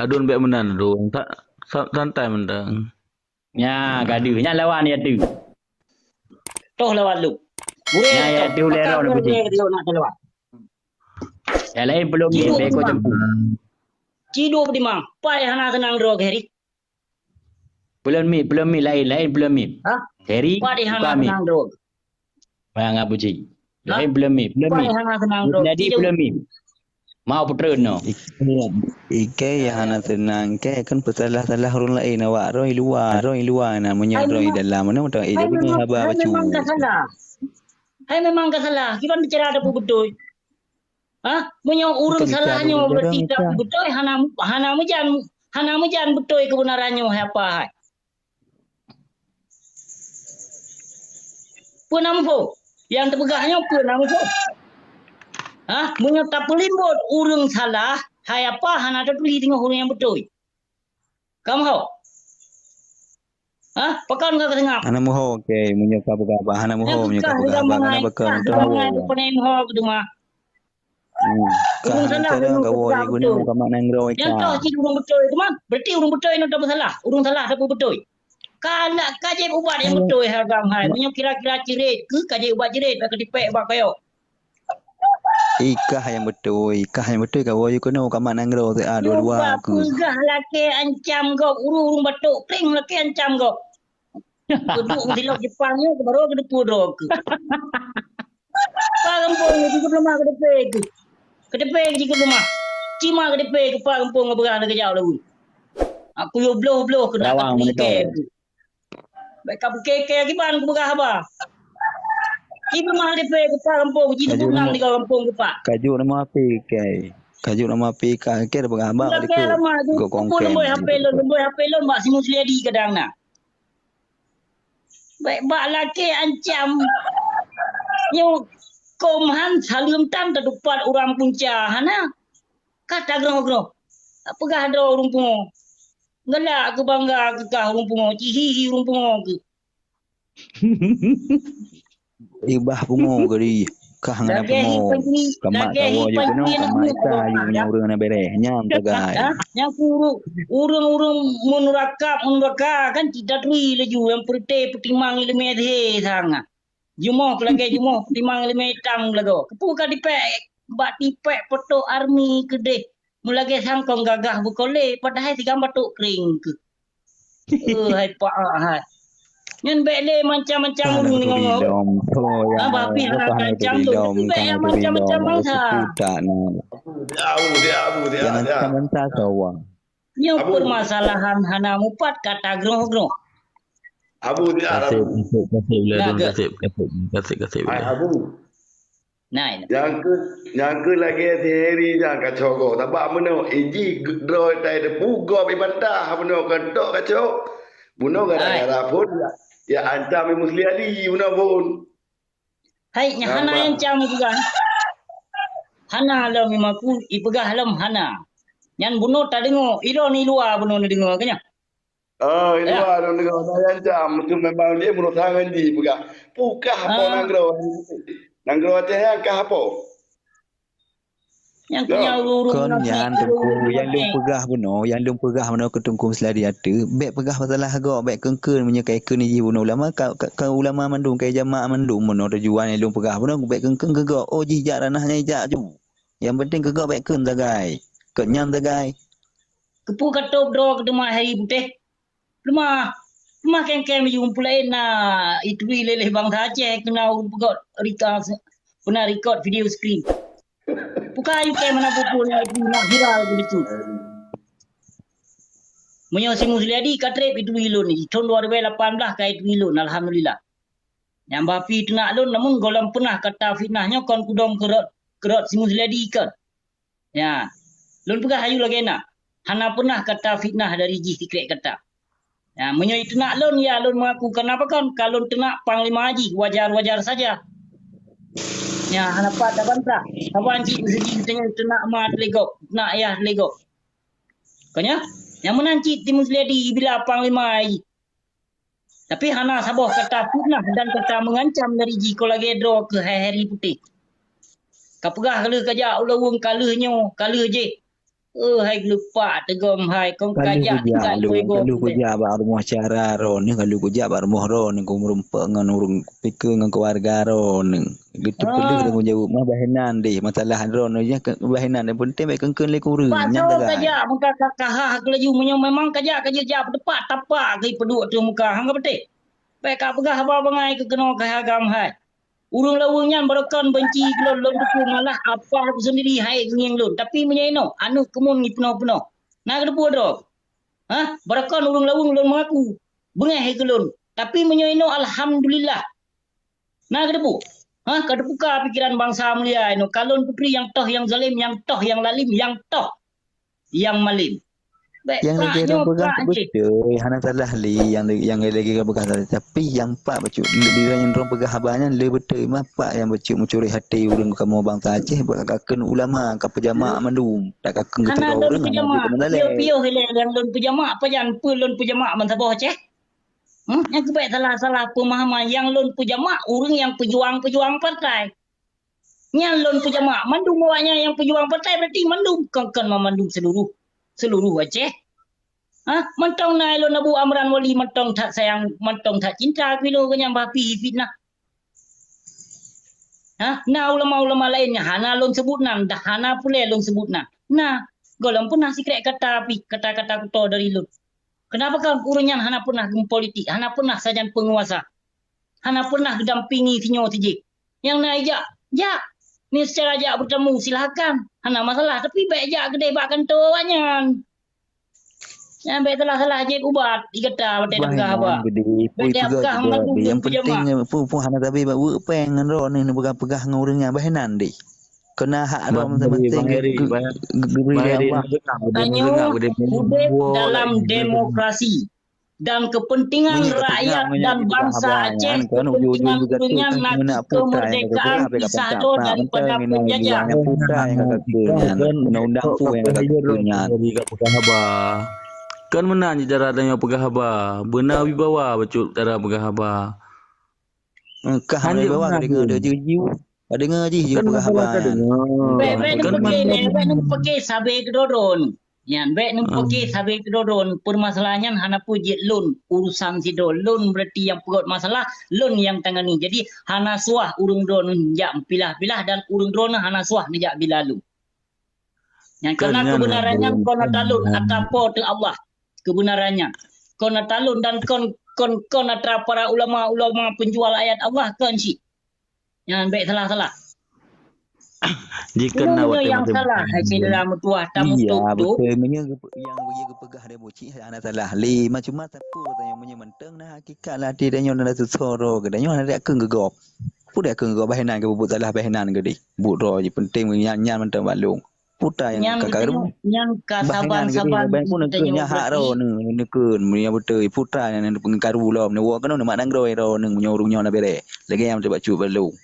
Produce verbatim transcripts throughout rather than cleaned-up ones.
Adun bèk meunan, Adun. Sa-, sa-, santai mantong. Nya, ka deuh. Nyan lawan ya tu. Toh lawan lu. Gurèe, ya, ya, toh. Tu lé roh ni, Puji. Gurèe, gurèe, nak lawan. Ya, lain belum ni, beko jemput. Ciduk di ma. Pai hana seunang droe, Heri. Belum mi, belum mi, lain, lain belum mi. Hah? Heri, pai hana seunang droe. Bang Abu Ji. Hah? Lain belum mi, belum mi. Jadi belum mi. Mau putreun no. Ikai ya hana seunang, ikai kan peusalah-salah ureueng laén awak roh i luwa, roh i luwa na meunyoe roh i dalam mana mantong eh jadi haba bacu. Hai memang ka salah. Hai memang ka salah. Kiban bicara ada beutôi. Hah? Meunyoe ureueng salah nyoe berarti tak beutôi hana hana meujan hana meujan beutôi kebenaran nyoe hai apa hai. Peue na muphom? Nyang teupeugah nyoe peue na muphom? Hah? Meunyoe tapeulimbot ureueng salah, hai apa hana tatuléh teungoh ureueng nyang beutôi? Ka muphom? Hah? Pakon ka seungab? Hana muphom, oke. Meunyoe ka peugah haba, hana muphom, meunyoe ka peugah haba, hana bakon. Hana muphom keuduma. Hmm. Ureueng salah ureueng ka woe guna ka mak nanggroe. Nyang toh cit ureueng beutôi tu mah. Berarti ureueng beutôi nyoe tapeusalah. Ureueng salah tapeubeutôi. Ka nak ka jép ubat nyang beutôi hai agam hai. Meunyoe kira-kira ciret keu ka jép ubat ciret bak keutipek bak koyok. Ikah nyang beutôi, ikah nyang beutôi ka woe keunoe ka mak nanggroe teuh a dua-dua keuh. Peugah lakée ancam gob ureueng-ureueng batok kring lakée ancam gob. Keuduek meusilok Jepang nyoe baru keudeupu droe keuh. Pak gampông jikeup leumah keudeupe keuh. Keudeupe jikeup leumah. Cima keudeupe keuh pak gampông ngon beurah lagée jauh lalu. Aku yo bloh-bloh keuh nak keudeupe keuh. Baik ka bukée-kée kiban kupeugah haba. Cit leumah keudeupe keuh pak gampông jiteupeue nam di gampông keuh pak. Kajok nama api kai. Kajok nama api kai keu beurah haba dikeue. Kok kongken. Leumboi H P lôn, leumboi H P lôn bak Simu Suliadi kadang na. Bèk bak lakée ancam. Nyoe komhan saleuem tan tatupat urang punca hana. Ka tagroh-groh. Peugah droe ureueng pungo. Galak keu bangga keu kah ureueng pungo, ci hi-hi ureueng pungo keuh. Ibah pungo keu di kah ngon pungo. Kamat kawoe jeuet keunoe, kamat isa yue nyan ureueng na bereh. Nyan tagai. Nyan keuh ureueng-ureueng meunuraka, meunuraka kan cit taturi laju nyang peureuté peutimang ileumé he sangat. Jumoh keu lagée jumoh peutimang ileumé itam lagoe. Keupeue ka tipék bak tipék peutok armi keudeh. Meulagée sangkong gagah beukolé, padahai sigam batok kring keuh. Eh, hai pak hai. Nyan bèk lé macam-macam ureueng deungoe. Haba pih hana kancam tu. Bèk macam-macam bangsa. Abu, dia, abu, dia, dia. Macam-macam sawa. Nyoe permasalahan hana mupat ka tagroh-groh. Abu, dia, abu. Kasih, kasih, kasih, kasih, kasih, kasih, kasih. Hai, abu. Nah, ini. Nyang keu, nyang keu lagée si Heri nyan kacok gob. Sabab meunoe, iji droe tai teupeu gob ibantah meunoe keutok kacok. Meunoe gara-gara phon ya, ya ancam Musliadi meunoe phon. Hai, nyan hana nyang cam ipeugah. Hana lom imaku ipeugah lom hana. Nyan bunoe tadeungoe, ilôn i luwa bunoe neudeungoe keu nyan. Oh, i luwa lôn deungoe, hana nyang cam. Itu memang dia berusaha ngon ji peugah. Pukah apa nanggroe? Nanggroe Aceh nyan kah apa? Nyang keu nyan ureueng-ureueng munafék. Kon nyan Teungku, nyang lôn peugah bunoe, nyang lôn peugah bunoe keu Teungku Musladi ateueh, bèk peugah masalah gob, bèk keun-keun meunyoe ka ikheun jih bunoe ulama, ka, ka, ka ulama mandum, ka ijama mandum bunoe tujuan nyang lôn peugah bunoe bèk keun-keun keu gob. Oh, jih jak ranah nyan ijak ju. Nyang penting keu gob bèk keun sagai. Kon nyan sagai. Keupeue ka tôb droe keu teuma hai putéh? Leumah, leumah kém-kém yum peulaén na ituri lé-lé bansa Aceh keu na ureueng peugöt rika-, peuna rikot video screen. Buka ayu kém hana peue-peue na ituri na viral keu lucu. Meunyoe si Musliadi ka trép ituri lôn, thôn dua ribu lapan belas ka ituri lôn, alhamdulillah. Nyang bah pi teunak lôn, namun gohlom peunah kata fitnah nyoe kon kudong keurot, keurot si Musliadi kon. Ya, lôn peugah ayu lagée na, hana peunah kata fitnah dari jih sikrek kata. Ya, meunyoe teunak lôn, ya lôn mengaku, kenapa kon ka lôn teunak panglima jih wajar-wajar saja. Ya, hana pat tabantah. Saban cit meuseuji teunak ma teuligok, teunak yah teuligok. Kon nyan, nyang meunan cit Timus Liadi bila panglima jih. Tapi hana saboh kata fitnah dan kata mengancam dari jih kon lagée droe keu hai-hai putéh. Ka peugah ka lheueh ka jak u laweueng, ka lheueh nyoe, ka lheueh jéh. Eh, hai geulupak teugom hai, kong kajak tinggai kuego. Ka lheueh kujak bak rumoh syedara droeneuh, ka lheueh kujak bak rumoh droeneuh, kumeurumpok ngon ureuëng pike ngon keuluwarga droeneuh. Geuteupeu lheueh tanggung jaweueb mah bah inan deh, masalah droeneuh nyang bah inan nyang peunteng bèk keun-keun lé kureueng. Nyan kajak, meuka ka kahah keu laju, meunyoe memang kajak, kajak jak peutepak, tapak keu ipeuduek teuh meuka, han ka peutéh. Bèk kapeugah haba bangai keu keunoe keu agam hai. Ureuëng laweueng nyan barokon banci keu lôn, lôn tupeue malah apa keu sendiri hai keu ngieng lôn. Tapi meunyoe inoe aneuk keumuen ngi peunoh-peunoh, na keuteupeu droe? Hah? Barokon ureuëng laweueng lôn mengaku beungéh hai keu lôn. Tapi meunyoe inoe alhamdulillah, na keuteupeu? Hah? Ka teubuka pikeran bansa mulia inoe. Kalon putri nyang toh nyang zalim, nyang toh nyang lalim, nyang toh nyang malem. Bèk nyang lagèe droe peugah beutôi, hana salah lé nyang, nyang lagèe ka peugah tadi. Tapi nyang pat bacut, di nyang droe peugah haba nyan le beutôi, mapa nyang bacut meucuri hati ureuëng kamoe bansa Aceh, buat ka kheun ulama, ka peujamak mandum, tak ka kheun geuteugah ureuëng hana peujamak. Piôh-piôh ilèe nyang lôn peujamak, pajan peue lôn peujamak bansaboh Aceh? Hmm, nyang keu bèk salah-salah peumahaman, nyang lôn peujamak ureuëng nyang peujuang-peujuang partai. Nyan lôn peujamak, mandum awak nyan nyang peujuang partai, berarti mandum kon, kon mandum seluruh, seluruh Aceh. Ha? Mantong na lôn Abu Amran Wali, mantong that sayang, mantong that cinta keu lôn, keu nyang bah pih fitnah. Ha? Na ulama-ulama laén nyang hana lôn seubut nan, dah hana pulé lôn seubut nan. Na, gohlom peunah sikrek kata pih, kata-kata kuto dari lôn. Kenapa kan ureuëng nyan hana peunah geupolitik, hana peunah sajan penguasa, hana peunah geudampingi sinyoe sijih? Nyang na ijak, jak. Ni secara jak beutamu, silakan. Hana masalah, tapi bèk jak keudeh bak kantô awak nyan. Nyan bèk salah-salah jeuet ubat, di gata watèe tapeugah haba. Bèk tapeugah mandum. Nyang penting, peue-peue hana sabe bak weuek péng ngon droeneuh neupeugah-peugah ngon ureuëng nyan, bah inan deh. Keu na hak droe mantong-mantong geubri lé Allah. Tanyoe udép dalam demokrasi. Dan kepentingan rakyat dan bansa Aceh, kepentingan ureuëng nyan na kemerdekaan pisah droe daripada penjajah. Undang-undang peue nyang ka keu nyan? Kan meunan cara tanyoe peugah haba. Beuna wibawa bacut cara peugah haba. Kah wibawa ka deungoe deh jih. Ka deungoe jih peugah haba nyan. Bèk, bèk neupiké lé, bèk neupiké sabe keudroe droeneuh. Nyan bèk neupiké sabe keudroe droeneuh. Permasalahan nyan hana peue jeuet lôn, urusan sidroe lôn, berarti nyang peugöt masalah lôn nyang tangani. Jadi hana suah ureuëng droeneuh jak pilah-pilah dan ureuëng droeneuh hana suah neujak bila lôn. Nyan karena keubeunaran nyan kon atra lôn, atra Po teu Allah. Keubeunaran nyan kon atra lôn dan kon, kon, kon atra para ulama-ulama penjual ayat Allah kon cit. Nyan bèk salah-salah. Jikheun na watèe nyang salah, hai syedara meutuah, tamutuk-tuk. Iya, beutôi. Meunyoe geupe-, nyang geupeugah deh buci hana salah lé. Macam mana pun tanyoe meunyoe mantong na hakikat lam até tanyoe na susah droe geutanyoe hana dak keu geugop. Peue dak keu geugop bah inan geupeubeuet salah bah inan geudeh. Buet droe jih penting nyan, nyan mantong bak lôn. Putra nyang ka karu. Nyang ka saban-saban bah inan geudeh, bah pun keu nyan hak droe neuh, neukeun meunyoe beutôi. Putra nyang karu lom neuwoe keunoe neumat nanggroe droe neuh meunyoe ureuëng nyoe na bèrèh. Lagèe nyang teubacut bak lôn.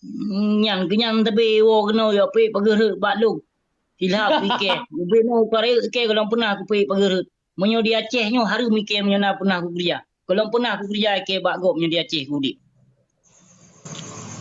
Nyan keu nyan teubiet woe keunoe yôh peuék pageureuet bak lôn. Silap pike, ubé nyoe ukareuek ke gohlom peunah kupeuék pageureuet. Meunyoe di Aceh nyoe hareuem ike meunyoe na peunah kukeurija. Gohlom peunah kukeurija ike bak gob nyoe di Aceh udép.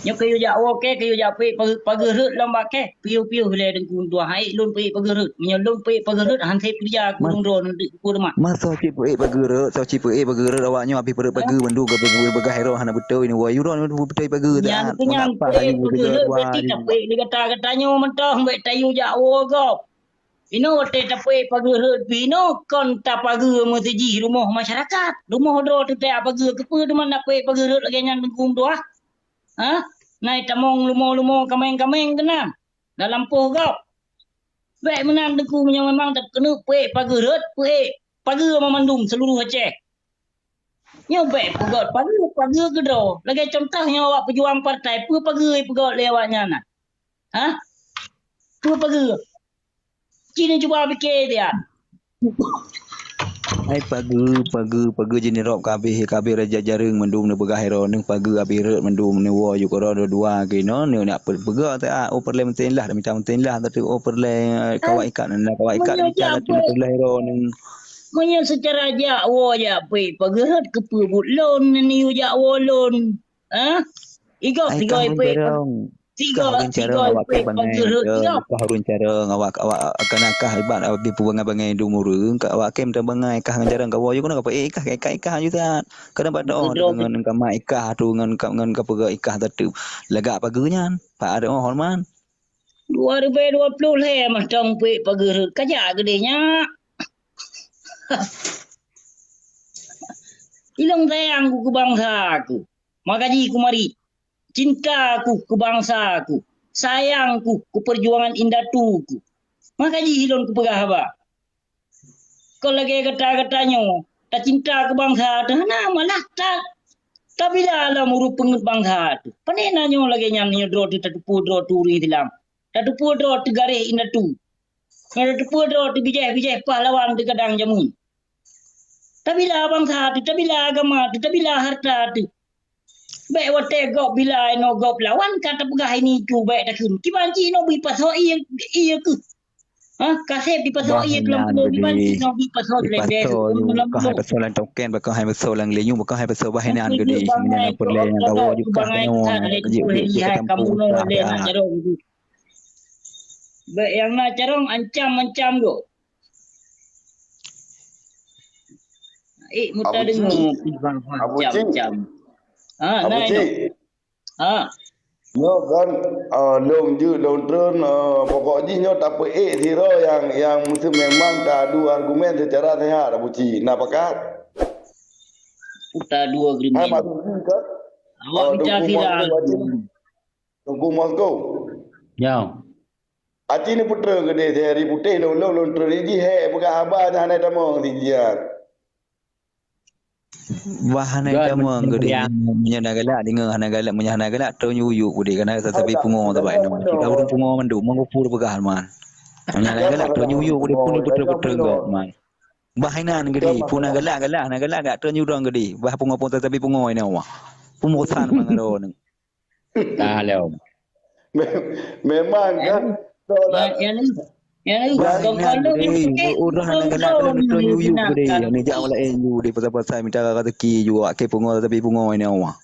Nyoe kayue jak woe ke, kayue jak peuék page-, pageureuet lom bak ke. Piôh-piôh lé Teungku Meutuah, hai lôn peuék pageureuet. Meunyoe lôn peuék pageureuet, han sép keurija keu ureuëng droe nyoe di keue rumah. Masa cit peuék pageureuet, soe cit peuék pageureuet awak nyoe habéh peureut pageue mandum ka peubeugah droe hana beutôi ni woe. Yue droe beutôi pageue. Nyan keu nyan peuék pageureuet berarti tapeuék lé gata-gata nyoe mantong, bèk tayue jak woe gob. Inoe watèe tapeuék pageureuet pih inoe kon tapageue meusijih rumoh masyarakat. Rumoh droe teutab pageue, keupeue teuma tapeuék pageureuet lagèe nyan Teungku Meutuah? Ha? Nai tamong lumo-lumo kaméng-kaméng keunan dalam poh gob. Bèk meunan Teungku, meunyoe memang takeuneuk peuék pageureuet, peuék pageue meumandum seuluruh Aceh. Nyoe bèk peugöt pageue, pageue keudroe. Lagèe contoh nyoe awak peujuang partai, peue pageue peugöt lé awak nyan na? Hah? Peue pageue? Ci neucuba pike siat. Hai pageue, pageue, pageue jih neurok kabéh, kabéh raja jareueng mandum neupeugah droe neuh pageue habéh rhot mandum neuwoe yue keudroe dua-dua keunoe neuh nak peugah teuh, oh peureulèe meuteun lah, mita meuteun lah, tapi oh peureulèe kawai ikat, na kawai ikat mita lah tu peureulèe droe neuh. Meunyoe seucara jak woe jak peuék pageureuet keupeue buet lôn neuyue jak woe lôn? Hah? Igob sigoe peuék. Tiga, kah ureueng carong tiga awak kém bangai, pageureut, eh, tiga. Kah ureueng carong awak, awak kana kah ibat abéh peubangai-bangai dum ureueng, ka awak kém tabangai kah ngon carong kawoe, yue keunoe ka peuék kah, ka ék kah, ék kah ju that. Kadang bak doh ngon, ngon ka mak ék kah tu, ngon ka, ngon ka peugah ék kah tateup. Lagak pageue nyan, Pak Arif hormat. Dua ribèe dua ploh lhèe mah tong peuék pageue rhot, ka jak keudeh nyak. Ilôn sayang ku keu bansa ku, maka jih ku marit. Cinta ku keu bansa ku, sayang ku keu peujuangan indatu ku, maka jih ilôn kupeugah haba. Kon lagèe gata-gata nyoe, tacinta keu bansa teuh hana, malah ta-, tabila lom ureueng peungeuet bansa teuh. Pane na nyoe lagèe nyan nyoe droe teuh tateupeue droe teuh ureueng Islam. Tateupeue droe teuh garéh indatu. Nyoe tateupeue droe teuh bijéh-bijéh pahlawan teuh gadang jameun. Tabila bansa teuh, tabila agama teuh, tabila hareuta teuh. Bèk watèe gob bila inoe gob lawan ka tapeugah ini itu bèk takheun. Kiban cit inoe bri pasoe ié, ié keuh. Ha, kaseb dipasoe ié keu lam pulo, kiban cit inoe bri pasoe lendèe keu lam pulo. Bukon hai pasoe lam token, bukon hai pasoe lam linyueng, bukon hai pasoe bah inan geude. Meunyoe na peureulèe nyang gawoe jukah keunoe, jeuet, jeuet, jeuet ka tampôh. Bèk nyang na carông ancam-ancam gob. Eh, meuta deungoe, Abu Cik. Abu Cik. Ha, Abu Cik. Ha. Nyoe kan, eh, lôn jeuet lôn treun, eh, pokok jih nyoe tapeuék sidroe nyang, nyang meuseumang ta adu argumen seucara sehat, Abu Cik. Na pakat? Uta dua geurimeng. Hai, maksud jih kan? Awak bicara viral. Teungku Moskow. Nyoe. Aci ni putra geude sehari putéh lôn, lôn, lôn treun jih hek peugah haba nyan hana tamong sijian. Bah hana tamong geude. Meunyoe hana galak deungoe, hana galak, meunyoe hana galak, treun yue-yue geude. Kana sabe pungo sabai nyoe. Cit ka ureueng pungo mandum, meungoh pur peugah man. Meunyoe hana galak, treun yue-yue geude, pun putra-putra gop man. Bah inan geude, pun hana galak, galak, hana galak, gak treun yue droe geude. Bah pungo pun sabe pungo inoe. Pun bosan man droe. Ka lom. Memang kan. Nyang, nyang, nyang, ureueng hana galak keuneuk treun yue-yue geude. Ni jak awak laén yue di pasai-pasai mita raseuki yue, akhé pungo tapi pungo ini awak.